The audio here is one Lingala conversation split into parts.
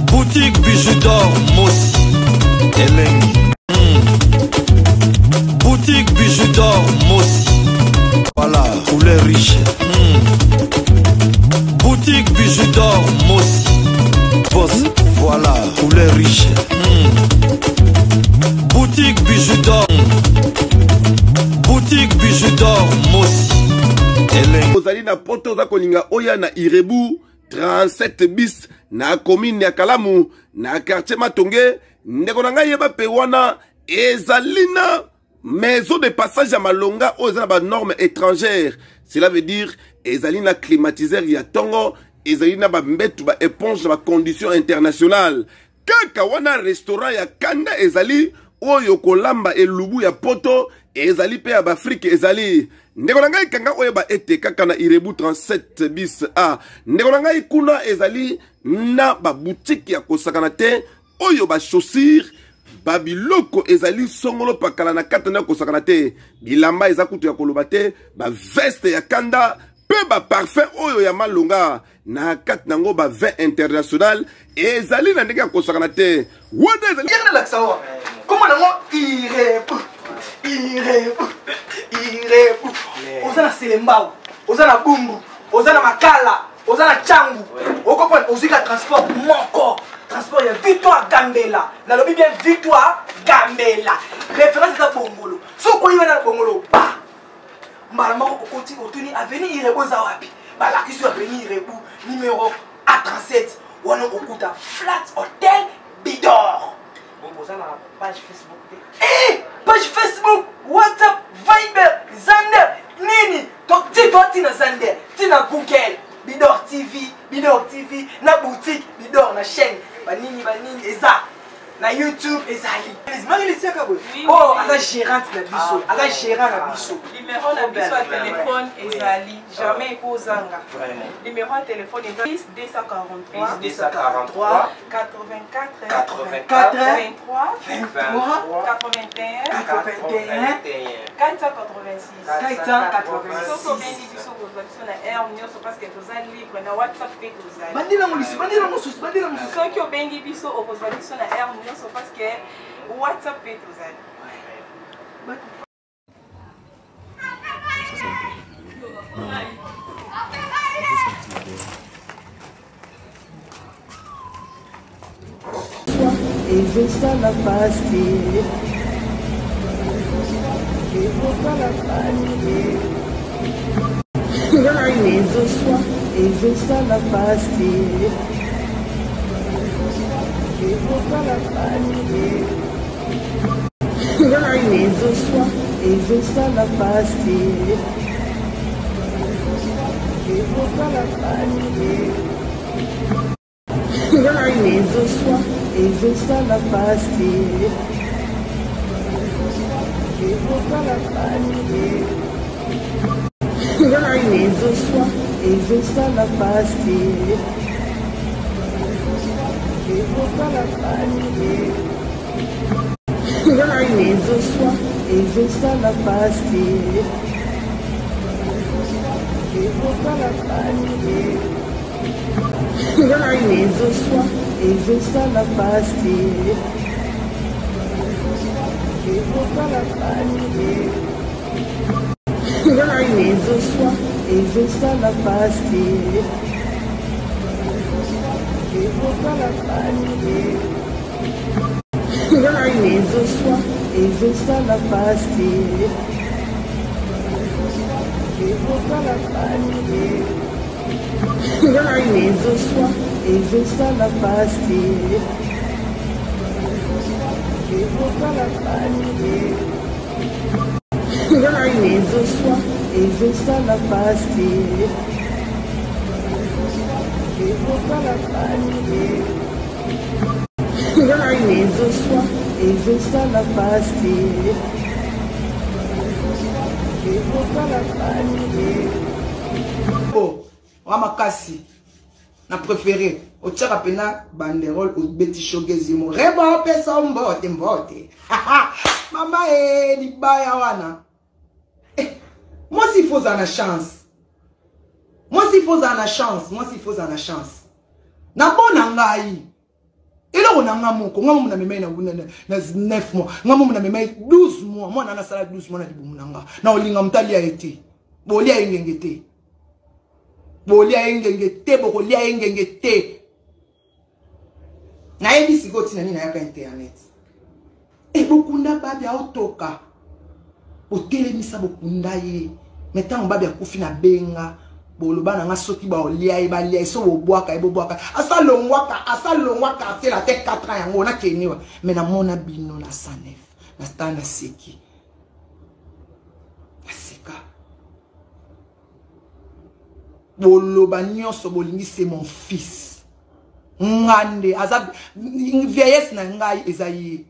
Boutique Bijou d'or Mosi Elengi. Boutique Bijou d'or Mosi. Voilà, couleur riche. Boutique Bijou d'or Mosi. Boss, voilà, couleur riche. Boutique Bijou d'or. Boutique Bijou d'or Mosi. Elengi. Ozali na poto oza kolinga oya na Irebu 37 bis na commune ya Kalamu na quartier Matonge. Ndeko na ngai yeba pe wana ezali na maison de passage ya malonga oyo eza na ba normes étrangères. Cela veut dire ezali na climatiseur ya tongo, ezali na ba mbetu ba éponge na ba conditions internationales. Kaka wana restaurant ya kanda ezali oyo kolamba elubu ya poto ezali pe ya b'Afrique ezali. Ndeko na ngai kanga oyeba ete kaka na Irebu 37 bis A. Ndeko na ngai kuna ezali na ba boutique ya kosakana te oyo ba chaussures ba biloko ezali songolo pakala na kati na kosakana te. Bilamba eza kutu ya koloba te, ba veste ya kanda pe ba parfum oyo ya malonga na kati nango ba vin international ezali na ndenge ya kosakana te. Wana ezali Yaka nalakisa wa. Kombo nango Irebu. Irebu. Irebu. Oza na Selembao, oza na Bumbu, oza na Makala, oza na Tshangu. Okoprendre ozwi ka transport moko. Transport ya Victoire Gambela. Nalobi bien Victoire Gambela. Référence eza Bongolo. Soki okoyi wana na Bongolo, ba. Mbala moko okoti otuni avenue Irebu eza wapi? Balakisi yo avenue Irebu numéro A37. Wana okuta Flat Hotel Bidor. Oza na page Facebook te? Eh, page Facebook, WhatsApp, Viber, Xander, nini? To ti to ti na Xander, ti na Google, Bidor TV, Bidor TV, na boutique Bidor na chaîne, ba nini ba nini eza. Na YouTube ezali. Marie-Lise yaka boye. Oh, aza gérante na biso, Ah, aza gérant na biso. Numéro na biso ya téléphone ezali jamais ekozanga. Vraiment. Numéro ya téléphone eza 10 243 243 84 84 23 23 81 81 486. 486. Soki obengi biso kozwa biso na heure nyonso parce que toza libre na WhatsApp mpe tozali. Bandela ngo lisusu, bandela mosusu, bandela mosusu. Soki obengi biso okozwa biso na heure nyonso parce que WhatsApp mpe tozali. Ezosala pasi, ezosala pasi, ezoswa, ezosala pasi, ezosala pasi, ezoswa, ezosala pasi, ezosala pasi. Ezoswa, ezosala pasi, ezosala pasi, ezoswa, ezosala pasi, ezosala pasi, ezoswa, ezosala pasi, ezosala pasi. Ezoswa, ezosala pasi, ezosala pasi, ezoswa, ezosala pasi, ezosala pasi, ezoswa, ezosala pasi, ezosala pasi. Ezoswa, ezosala pasi, ezosala pasi, ezoswa, ezosala pasi, ezosala pasi, ezoswa, ezosala pasi, ezosala pasi. Oh, wa makasi na préféré otiaka pena banderole obeti showcase mo reba opesa mbote mbote. Mama e libaya wana. Moi s'il faut na chance. Moi s'il faut na chance, moi s'il faut na chance. Na bona ngai. Eloko na nga moko, nga momo na memai na 9 mois, nga momo na memai 12 mois, mwana na sala 12 mois na libumu na nga. Na olinga moto alia ye te. Bolia ye ngenge te. Bolia ye ngenge te, bokolia ye ngenge te. Nayebi sikoyo ntina nini nayaka internet. E bokunda babi aotoka. Botelemisa bokunda ye. Me ntango babi akufi na benga boloba na nga soki baolia ye balia ye so bobwaka ye bobwaka asa longwaka asa longwa quartier la te 4 ans yango nakeniwa me namona bino na 109 na sta na seki naseka boloba nyonso bolingi c'est mon fils nga nde aza vieillesse na ngai eza ye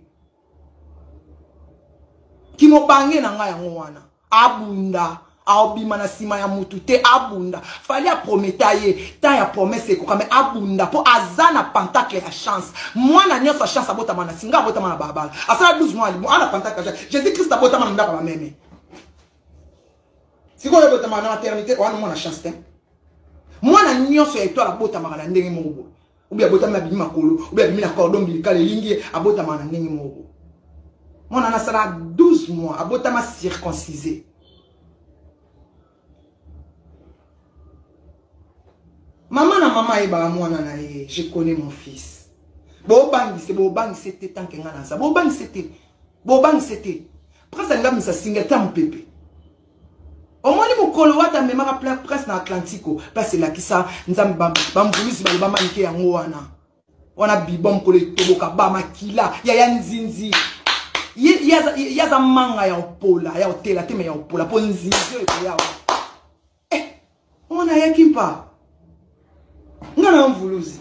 kimobange na ngai yango wana abunda aobima na nsima ya mutu te abunda fali aprometa ye temps ya promesse ekoka me abunda mpo aza na pentacle ya chance mwana nyonso ya chance abotama na singa abotama na balabala asala 12 mois alimo ana pentacle ya chance jésus christ abotama na ndako ya bameme sikoyo obotamaka na maternité wana mwana chance te mwana nyonso ya etoile abotamaka na ndenge moko boye obi abotami abimi makolo obi abimi na cordon ombilical elingi ye abotamaka na ndenge moko boye mwana wana asala 12 mois abotama circoncise mama na mama ayebaka mwana na ye je connais mon fils bobangise bobangise te tanke nga naza bobangise te bobangise te prince alinga misa singa ta mopepe omoni mokolo wata amemaka prince na atlantico place elakisa nzambe bamvuluzi baloba manike yango wana wana bibon mokolo etoboka ba makila yaya nzinzi ye aza manga ya opola ya otela te me ya opola mpo nzinzi oyo ekoya wana eh, wana ayaki mpa nga na mvuluzi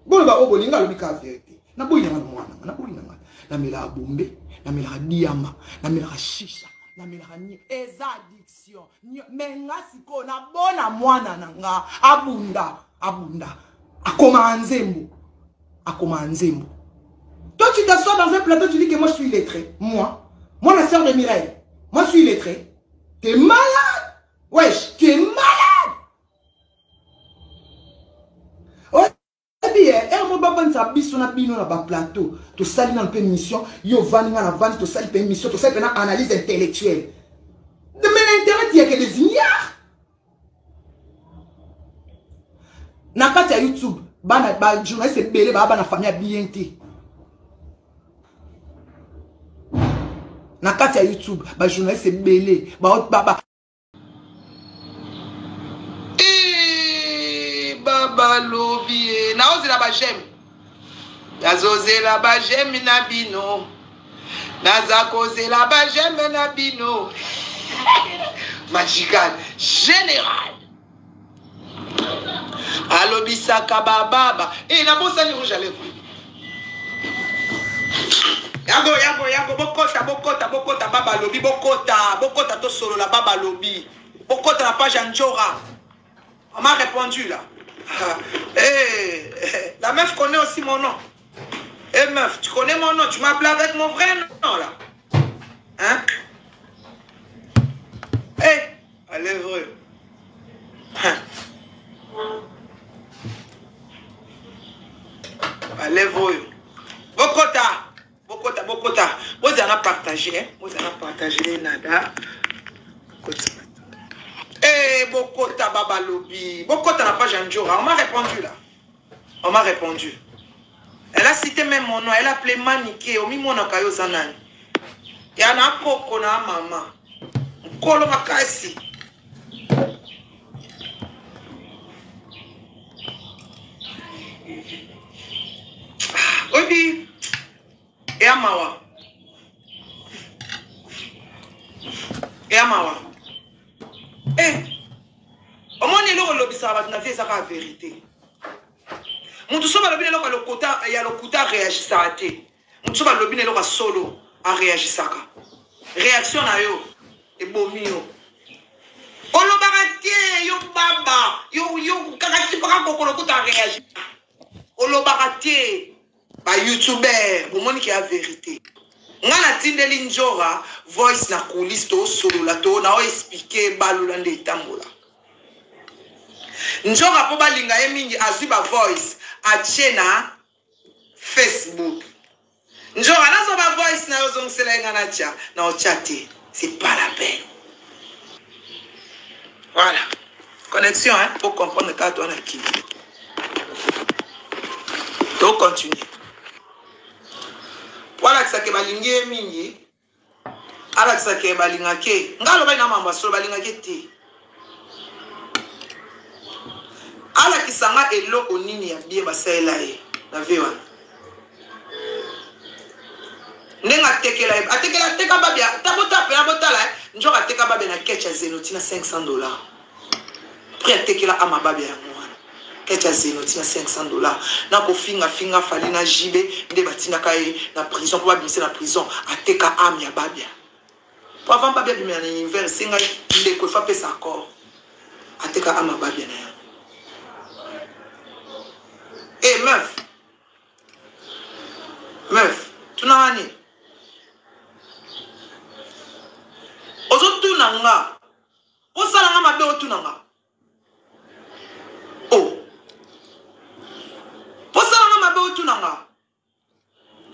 boloba oyo bolinga alobi kaka verité naboyi nanga na mwana nga naboyi nanga namelaka bombe namelaka diamba namelaka shisha namelaka nie eza addiction me nga sikoyo nabona mwana na nga abunda abunda akomaka nzembo akomaka nzembo. Toi tu t'assois dans un plateau, tu dis que moi je suis illettré. Moi, moi la sœur de Mireille, moi je suis illettré. T'es malade. Wesh, tu es malade. Oyebi eh, heure moko bavandisa biso na bino na baplateau tosali nano mpe mission yo ovandi nga na vandi tosali mpe mission tosali mpe na analyse intellectuelle mais na internet yake des ignares na kati ya youtube bana ba journaliste ebele baa bana famille ya bien te na kati ya youtube ba journaliste ebele ba, ba, ba. Eh, babalobi eh. Naozela ba j'aime nazozela ba j'aime na bino naza kozela ba j'aime na bino magical général alobisaka bababa e nabosani rouge à lèvre yango yango yango bokota bokota bokota baba alobi bokota bokota tosolola baba alobi bokota na page ya njora. On m'a répondu là. Hey, eh, la meuf connaît aussi mon nom. Eh hey, meuf, tu connais mon nom, tu m'appelles avec mon vrai nom là. Hein? Eh, hey, allez vrai. Hein? Allez vrai. Bokota, bokota, bokota. Bozana partager, hein? Bozana partager nada. Bokota. Eh, bokota babalobi. Bokota na page Anjora. On m'a répondu là. On m'a répondu. Elle a cité même mon nom. Elle a appelé Manike. Omimona kayo zanani. Ya na koko na mama. Nkolo makasi. Ah, oyebi eya mawa eya mawa eh omoni eloko elobisaka bato na vie eza kaka verité moto so balobi na eloko ya lokuta areagisaka te moto so balobi na eloko ya solo areagisaka réaction na yo ebomi yo olobaka te yo baba yo yo kaka kipaka kokolo kuta réagir olobaka te ba youtuber bomoni ke ya verite nga natindeli njora voice na coulisse tosolola to nao explike balula nde etambola. Nzoka mpo balinga ye mingi azwi ba voice atie na Facebook. Nzoka nazwa ba voice na yo ozongisela ye nga natya na otya te. C'est pas la peine. Voilà. Connexion hein, pour comprendre kaka toi na kini. To continuer. Po alakisa ke balingi ye mingi alakisa ke balingaki ye ngai alobaki na mambo ya solo balingaki ye te alakisa nga eloko nini ya bien basalela ye na vie wana ndenge atekela ye atekela ateka babia ta botala mpena botala eh. njoka ateka babia na ketch ya zenoti na 500 dollars prix atekela ama babia yango wana ketch ya zenoti na 500 dollars na kofinga finga fali na jb nde batindaka ye na prison mpo babimisa na prison ateka ame ya babia mpo avant babia abimela na univers esengaki ndeko efo apesa accord ateka ama babia na yango e eh, meuf meuf tunanga nini ozotuna nga osala nga mabe otuna nga o oh. posala nga mabe otuna nga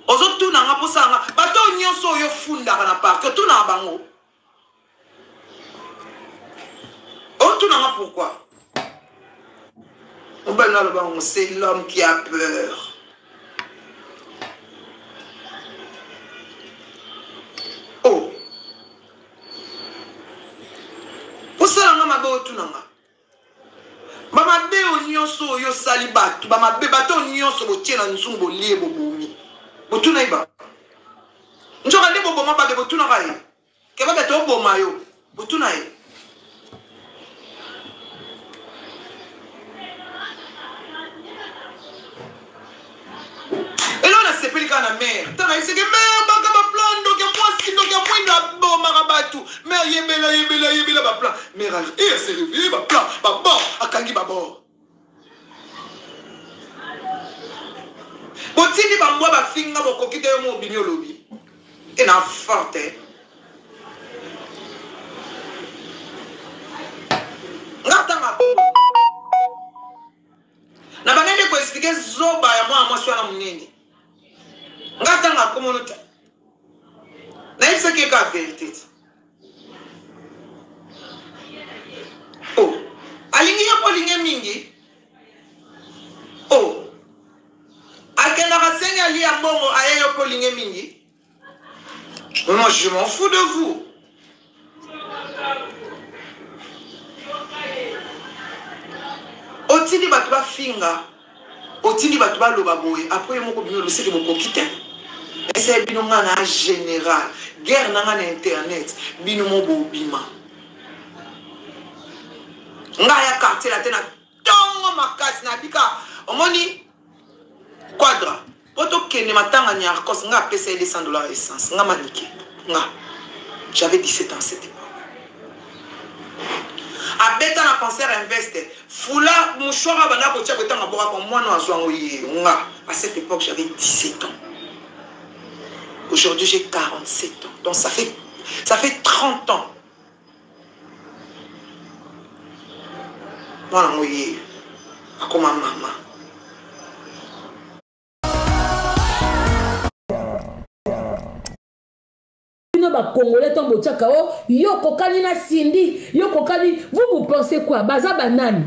ozotuna nga posala nga bato oyo nyonso oyo ofundaka na parke otunaka bango otuna nga pourquoi mobali naloba yango c'est l'homme qui a peur oh osala nga mabe otuna nga bamabe oyo nyonso oyo osali bato bamabe bato oyo nyonso botie na nzungu bolie bobomi botuna ye ba nzoka nde boboma babe botunaka ye ke babe toboma yo botuna ye elo nasepeli kaka na mare ntango ayebisaki mare baka baplan ndoki ya mwasi ndoki ya mwindo abomaka bato mare yebela yebela yebela baplan mare e ase réveille baplan babord akangi babord botindi bambwa bafinga bokoki te yo mo obimi olobi e na forte nga tanga na banda nde koexplike zoba ya mwana mwasi wana monene nga ntanga akomono te nayebisaki ye kaka verité ti o oh, alingi ye mpo olingi mingi o oh, akendaka sengi alia mbongo aye yo mpo olingi mingi moi je m'en fous de vous otindi bato bafinga otindi bato baloba boye apres yo moko bino loseke bokoki te esali bino ngai na général guerre na ngai na internet bino mo bobima ngai ya quartier la te na ntongo makasi nabika omoni quadra mpo tokende matanga niarcos nga apesa ye 200 dollars essence nga manike nga j'avais 17 ans cette époque abeta na concert investe fula mouchoir abanda kotia kotanga abwakaka mwana azwa yango ye nga à cette époque j'avais 17 ans aujourd'hui j'ai 47 ans donc ça fait ça fait 30 ans mwana yango ye akoma mama bino bacongolais ntango botiaka o oh, yo okokani na cindy yo okokani vous vous pensez quoi baza banani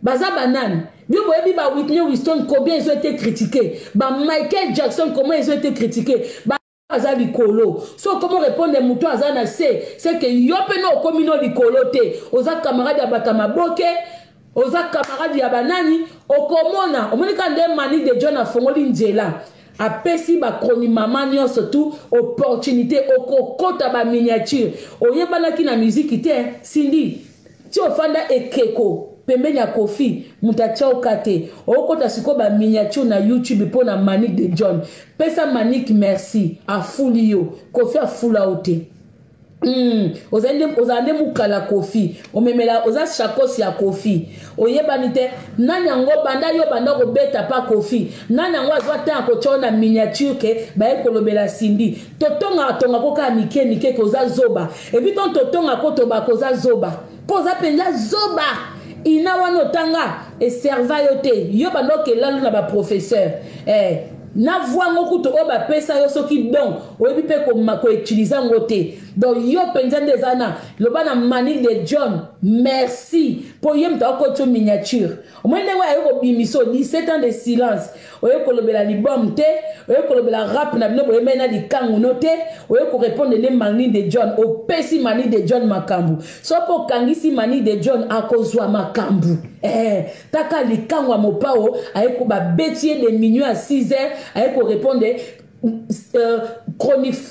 baza banani bino boyebi ba whitney winston combien ils ont été critiqués ba michael jackson comment ils ont été critiqués ba aza likolo so okomi orepondre moto aza na se seke yo mpe no okomi no likolo te oza camarade ya bato ya maboke oza camarade ya banani okomona omoni kaka nde mani de john afongoli nzela apesi bakroni mama nyonso tu opportunité okokota baminiature oyebanaki na miziki te sindi ti ofanda ekeko pembeni ya kofi moto atya oka te okota sikoyo baminiature na youtube mpo na manik de john pesa manik merci afuli yo kofi afula yo te ozala nde mukala kofi omemela oza chakosi ya kofi oyebani te nani yango banda yo banda kobeta pa kofi nani yango azwa ntango ya kotya yo na miniature ke baye kolobela sindi totongaka tonga ko kaka mike mike ke oza zoba epuis ntango totongaka ko tobaka oza zoba mpo oza mpenza zoba. Ina wana otanga eserva yo te. Yo banda okelalo na baprofesseur eh, na voi yango kutu oyo bapesa yo soki don oyebi mpe koutilize yango te. Donc yo mpenza nde eza na loba na Manick de John merci mpo ye moto akoti yo miniature. Omoni ndenge oyo aye kobimisa 17 ans de silence, oye kolobela libom te, oye kolobela rap na bino boyembeli na likangu no te, oye korepondre nde Manick de John. Opesi Manick de John makambo. So mpo okangisi Manick de John akozwa makambo. Taka likangu ya mopao aye ko babeti ye de minuit à 6 heures, aye korepondre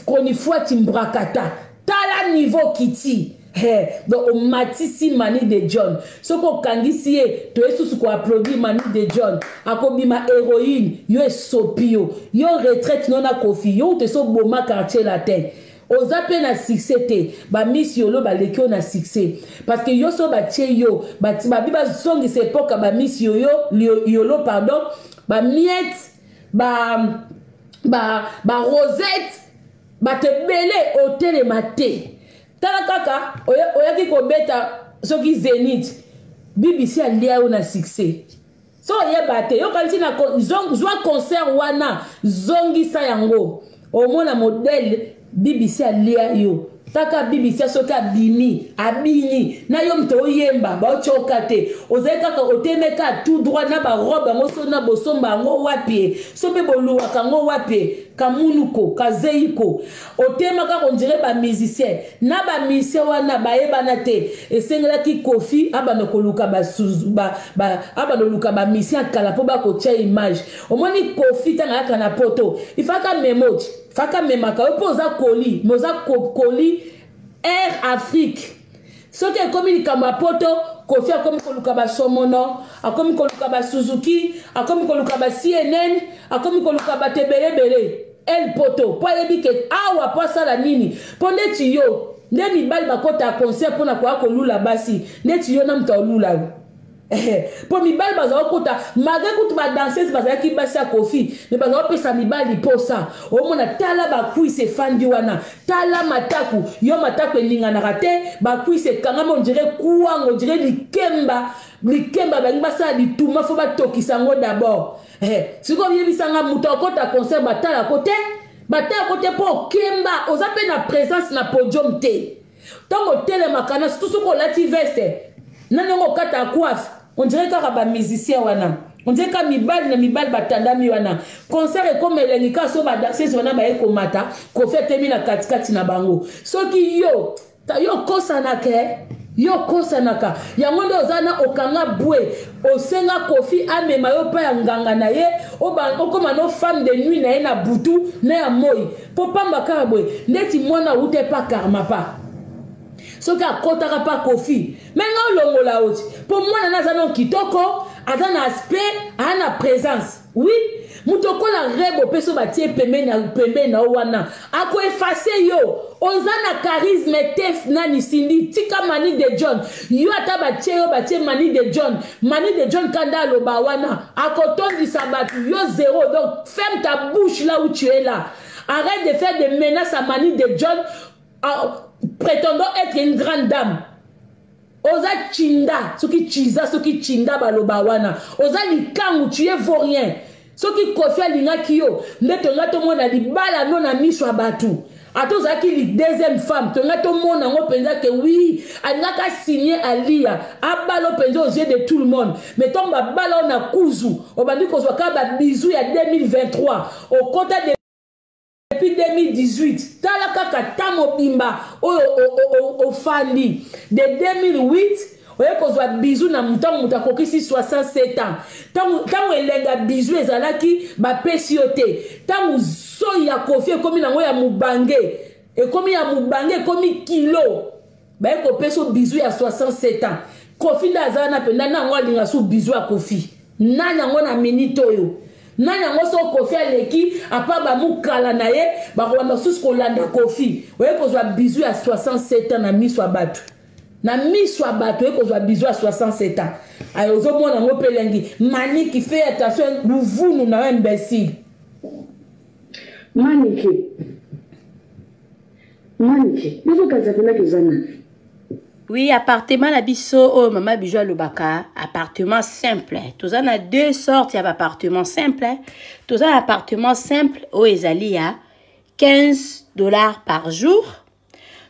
chronifuati mbrakata. Tala niveau kiti. Hey, donc omatisi Manick de John. Soki okangisi ye toye susu koapplaudir Manick de John, akobima héroïne. Yo esopi yo, yo retraite no na Kofi, yo te so boma quartier latin. Oza pe na succès te, ba miss yolo baleki yo na succès parce que yo so batie yo babi bazongisa époque ba miss yoyo yolo pardon, ba miette ba ba ba rosette bato ebele otelema te. Tala kaka oyaki kobeta soki Zenith, BBC alia yo na succès. So oyeba te, yo kanisi na zwa concert wana zongisa yango omona modèle BBC alia yo. Taka BBC soki abimi abini na yo moto oyemba baotyoka te, ozali kaka otemeka tout droit na barobe yango so na bosomba yango wapi, so mpe boluwaka yango wapi, kamunuko kazeiko otema kaka ondire bamusicien na bamusicien wana bayebana te. Esengelaki Kofi abanda koluka abanda koluka bamusicien kala mpo bakotia image. Omoni Kofi ntango ayaka na poto ifaka memoti faka memaka yo mpo oza koli, me oza koli Air Afrique. Soki ekomi likambo ya poto, Kofi akomi koluka basomono, akomi koluka basuzuki, akomi koluka ba CNN, akomi koluka bato ebelebele el poto mpo ayebi ke awa mpo asala nini. Mpo ndeti yo nde mibali bakota ya concert mpona koya kolula basi, ndeti yo na moto alula yo mpo mibali bazala kokota malgré kutu badanseuse bazalaki basi ya Kofi, me bazala kopesa mibali posa. Omona tala bakwise efandi wana, tala mataku yo mataku eninganaka te, bakwise ekangama ondire kwanga, ondire likemba likemba bangi basala lituma fo batokisa yango d'abord. Sikoyo oyebisanga moto akota concert batalako te, batalako te mpo okemba oza mpe na présence na podium te. Ntango otelemaka na surtout soki olati veste na ndenge okata coiffe, on dirait kaka bamusicien wana, on dirait kaka mibali na mibali batandami wana. Concert ekoma elengi kaka so badanseuse wana baye komata, Kofi atemi na katikati na bango. Soki yo yo okosanaka, yo okosanaka yango nde oza na okanga bwe, osenga Kofi amema yo pa ya nganga na ye, okoma no femme de nuit na ye na butu na ya moi po pamba kaka boye ndeti mwana awuta epa karma pa soki akotaka pa Kofi me nga olongola oti po mwana na aza no kitoko, aza na aspect, aza na présence. Oui, moto okola rebo mpe so batie pembeni pembeni na yo wana akoefase yo. Oza na charisme te nani Cindy, tika Manick de John. Yo ata batie yo batie Manick de John, Manick de John kanda aloba wana akotondisa bato yo zéro. Donc ferme ta bouche là où tu es là, arrête de faire des menaces à Manick de John prétendant être une grande dame. Oza chinda, soki chiza, soki chinda baloba wana. Oza likangu, tu es vaurien. Soki Kofi alingaki yo, nde tonga tomona libala no na miso ya bato. Ata ozalaki li deuxième femme, tonga tomona yango mpenza ke oui, alingaka signer Alia, abala mpenza aux yeux de tout le monde. Mais ntango babala oyo na kuzu, obandi kozwa kaka ba bisous ya 2023, okota depuis 2018, tala kaka ta mobimba oyo ofandi de 2008 oye kozwa bizu na ntango moto akokisi 67 ans. Ntango elenga bizu ezalaki bapesi yo te. Ntango soi ya Kofi ekomi nango ya mobange, ekomi ya mobange, ekomi kilo, baye kopesa bizu ya 67 ans. Kofi nde aza wana mpenza na yango alinga su bizu ya Kofi nani yango na minute oyo nani yango. So Kofi aleki apa bamukala na ye bakobanda susu kolanda Kofi. Oye kozwa bizu ya 67 ans na miso ya bato, na miso ya bato oye kozwa bizu ya 67 ans. Ayo ozomona yango mpe elengi. Maniki, fais attention luvunu na yo imbécile. Manike, Manike, yozokanisa mpenaki oza nani? Oui, appartement na biso oyo mama Bijou alobaka appartement simple. Toza na deux sortes ya appartement simple. Toza na appartement simple oyo ezali ya 15 $ par jour.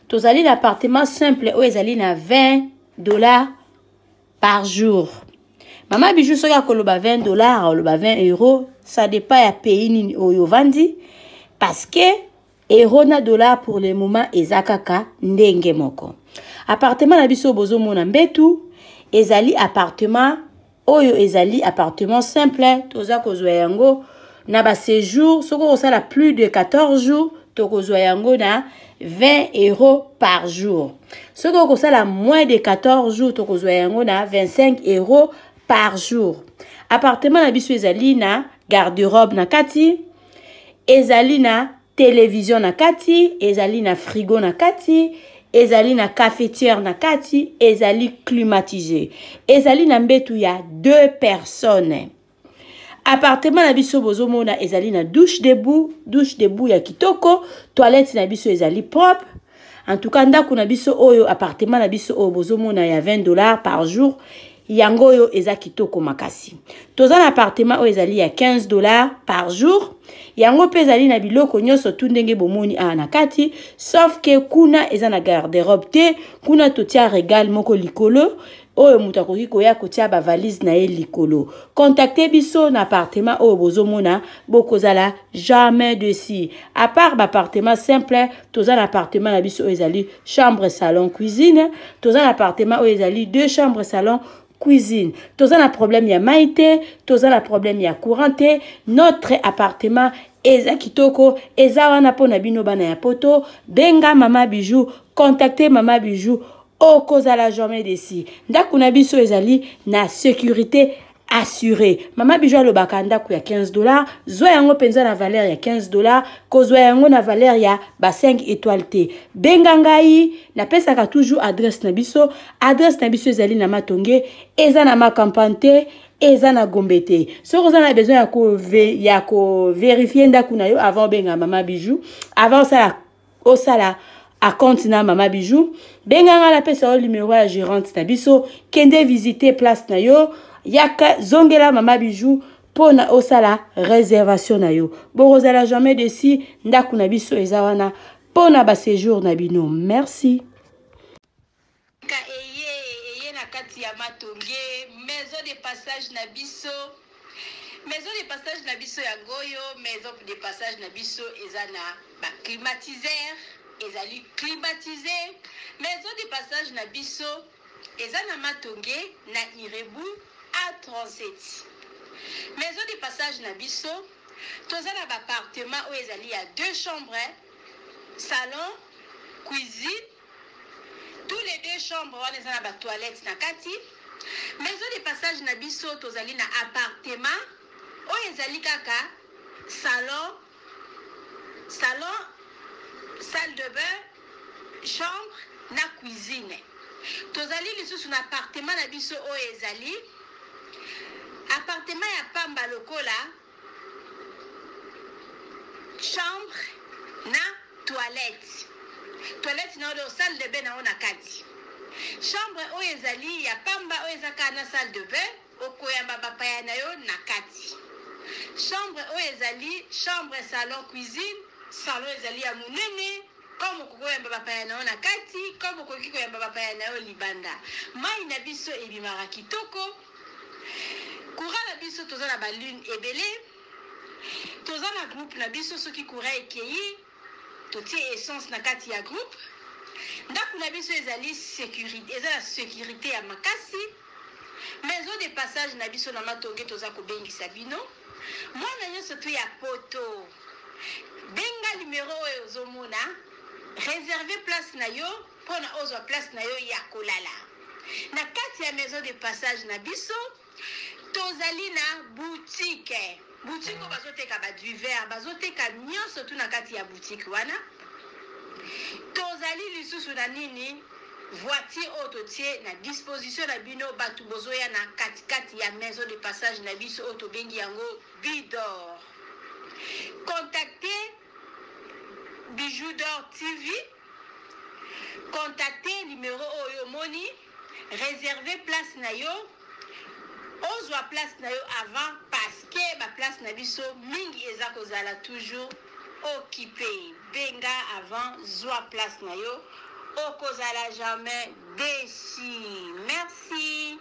Tozali na appartement simple oyo ezali na 20 $ par jour. Mama Bijou soki akoloba 20 $, aloba 20 €, ça dépend ya pays nini oyo ovandi, parce que euro na dollar pour le moment eza kaka ndenge moko. Appartement na biso bozomona mbetu ezali appartement oyo ezali appartement simple. Toza kozwa yango na baséjour, soki okosala plus de 14 jours, tokozwa yango na 20 € par jour. Soki okosala moins de 14 jours, tokozwa yango na 25 € par jour. Appartement na biso ezali na garde-robe na kati, ezali na télévision na kati, ezali na frigo na kati, ezali na cafetière na kati, ezali climatisé, ezali na mbetu ya deux personnes. Appartement na biso bozomona ezali na douche debout, douche debout ya kitoko, toilette na biso ezali propre. En tout cas, ndako na biso oyo, appartement na biso oyo bozomona ya 20 $ par jour, yango oyo eza kitoko makasi. Toza na appartement oyo ezali ya 15 $ par jour. Yango mpe ezali na biloko nyonso tu ndenge bomoni awa na kati, sauf que kuna eza na garde-robe te. Kuna totia regale moko likolo oyo moto akoki koya kotia bavalise na ye likolo. Contacte biso na appartement oyo bozomona, bokozala jamais déçus. À part baappartement simple, toza na appartement na biso oyo ezali chambre, salon, cuisine. Toza na appartement oyo ezali deux chambres, salon, cuisine. Toza na problème ya mai te, toza na problème ya courant te. Notre appartement eza kitoko, eza wana mpona bino bana ya Poto. Benga Mama Bijou, contacte Mama Bijou, okozala jamais déçu. Ndako na biso ezali na sécurité assuré. Mama Bijou alobaka ndako ya 15 $, zwa yango mpenza na valeur ya 15 $, kozwa yango na valeur ya ba 5 étoile te. Benga ngai, napesaka toujours adresse na biso. Adresse na biso ezali na Matonge, eza na Macampagne te, eza na Gombe te. Soki oza na besoin ya kovérifier ndako na yo avant obenga Mama Bijou, avant osala acompte na Mama Bijou, benga nga, napesa yo numero ya gérante na biso. Kende visiter place na yo, yaka zongela Mama Bijou mpona osala réservation na yo. Bokozala jamais déçus. Ndako na biso eza wana mpona baséjour na bino. Merci. Ka eye na kati ya Matonge, maison de passage na biso. Maison de passage na biso yango oyo. Maison de passage na biso eza na baclimatiseur, ezali climatisé. Maison de passage na biso eza na Matonge, na Irebu A37. Maison de passage na biso, toza na baappartement oyo ezali ya deux chambres, salon, cuisine. Tous les deux chambres wana eza na batoilette na kati. Maison de passage na biso, tozali na appartement oyo ezali kaka salon, salle de bain, chambre na cuisine. Tozali lisusu na appartement na biso oyo ezali appartement ya pamba lokola chambre na toilette na oyo salle de bain na oyo na kati. Chambre oyo ezali ya pamba, oyo eza kaka na salle de bain, okoyamba bapaya na yo na kati. Chambre oyo ezali chambre, salon, cuisine. Salon ezali ya monene, comme okoki koyamba bapaya na yo na kati, comme okoki koyamba bapaya na yo libanda. Mai na biso ebimaka kitoko. Courant na biso, toza na balune ebele, toza na groupe na biso. Soki courant ekei, totie essence na kati ya groupe. Ndako na biso ezali sécurité, eza na sécurité ya makasi. Maison de passage na biso na Matonge, toza kobengisa bino mwana nyonso tu ya Poto. Benga numero oyo ozomona, réserve place na yo mpona ozwa place na yo ya kolala na kati ya maison de passage na biso. Tozali na boutique, boutique oyo bazoteka badivers, bazoteka nyonso tu na kati ya boutique wana. Tozali lisusu na nini? Voiture oyo totie na disposition na bino bato bozoya na katikati ya maison de passage na biso oyo tobengi yango Bidor. Contactez Bijou d'Or TV. Contacte numero oyo omoni, reserve place na yo, ozwa place na yo avant parce que ba place na biso mingi eza kozala toujours occupe. Benga avant zwa place na yo, okozala jamais deçu. Merci.